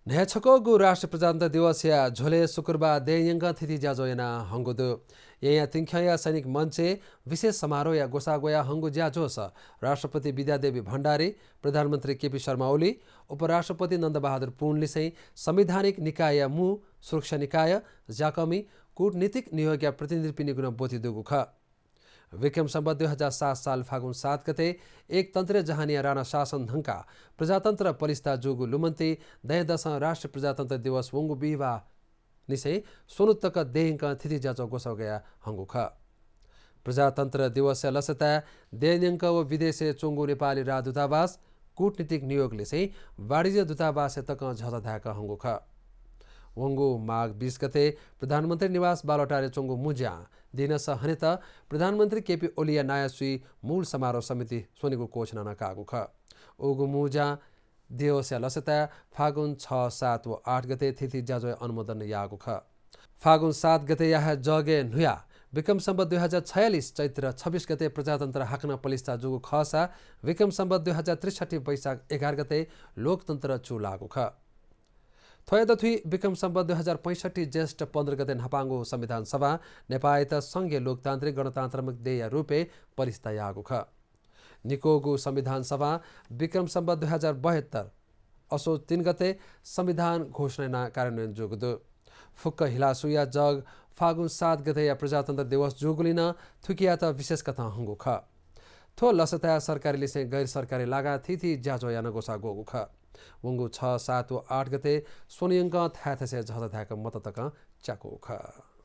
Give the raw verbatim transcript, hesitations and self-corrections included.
न्हय्छकःगु राष्ट्रिय प्रजातन्त्र दिवसया झ्वलय् शुक्रबार देय्‌न्यंकं थीथी ज्याझ्वः याना हंगु दु। येँया तिंख्यंया सैनिक मञ्चय् विशेष समारोहया ग्वसाः ग्वया हंगु ज्याझ्वलय् राष्ट्रपति विद्यादेवी भण्डारी, प्रधानमन्त्री केपी शर्मा ओली, उपराष्ट्रपति नन्दबहादुर पुन लिसें संवैधानिक निकायया मू, सुरक्षा निकाय, ज्याकःमि, कूटनीतिक नियोगया प्रतिनिधिपिनिगु नं ब्वति दुगु खः। विक्रम सम्वत दुई हजार सात साल फागुन सात गते एकतन्त्रीय जहानया राणा शासन धंकाः प्रजातन्त्र पलिस्था जूगु लुमन्ति दँय्‌दसं राष्ट्रिय प्रजातन्त्र दिवस वंगु बिहिबाः निसें स्वन्हु तक देय्‌न्यंकं थीथी ज्याझ्वः ग्वसाः ग्वया हंगु खः। प्रजातन्त्र दिवसया लसताय् देय्‌न्यंक व विदेशय् च्वंगु नेपाली राजदूतावास, कूटनीतिक नियोग लिसें वाणिज्य दूतावासय् तकं झःझः धाय्‌क हंगु खः। वंगु माघ बीस गते प्रधानमन्त्री निवास बालुवाटारय् च्वंगु मुँज्यां दिनस हनेत प्रधानमन्त्री केपी ओलीया नायःसुइ मूल समारोह समिति स्वनेगु घोषणा नं काःगु खः। उगु मुँज्यां दिवसया लसताय् फागुन छ, सात व आठ गते थीथी ज्याझ्वःया अनुमोदन याःगु खः। फागुन सात गतेया हे जगय् न्हुयाः विक्रम सम्वत दुई हजार छयालिस चैत्र छब्बिस गते प्रजातन्त्र हाकनं पलिस्था जूगु खःसा विक्रम सम्वत दुई हजार त्रिसठ्ठी वैशाख एघार गते लोकतन्त्र चूलाःगु खः। थ्वया दथुइ विक्रम सम्वत दुई हजार पैंसठ्ठी ज्येष्ठ पन्ध्र गते न्हापांगु संविधान सभां नेपाःयात संघीय लोकतान्त्रिक गणतान्त्रिक देय्‌या रूपय् पलिस्था याःगु खः। निक्वःगु संविधान सभां विक्रम सम्वत दुई हजार बहत्तर असोज तीन गते संविधान घोषणा यानाः कार्यान्वयन जूगु दु। फुक्क हिलासुया जग फागुन सात गतेया प्रजातन्त्र दिवस जूगुलिं नं थुकियात विशेष कथं हंगु खः। थ्व लसताय् सरकारी लिसें गैर सरकारी लागां थीथी ज्याझ्वः याना ग्वसाः ग्वःगु खः। वंगु छ, सात व आठ गते स्वन्हु यंकं थाय् थासय् झःझः धाय्‌क मत तकं च्याकूगु खः।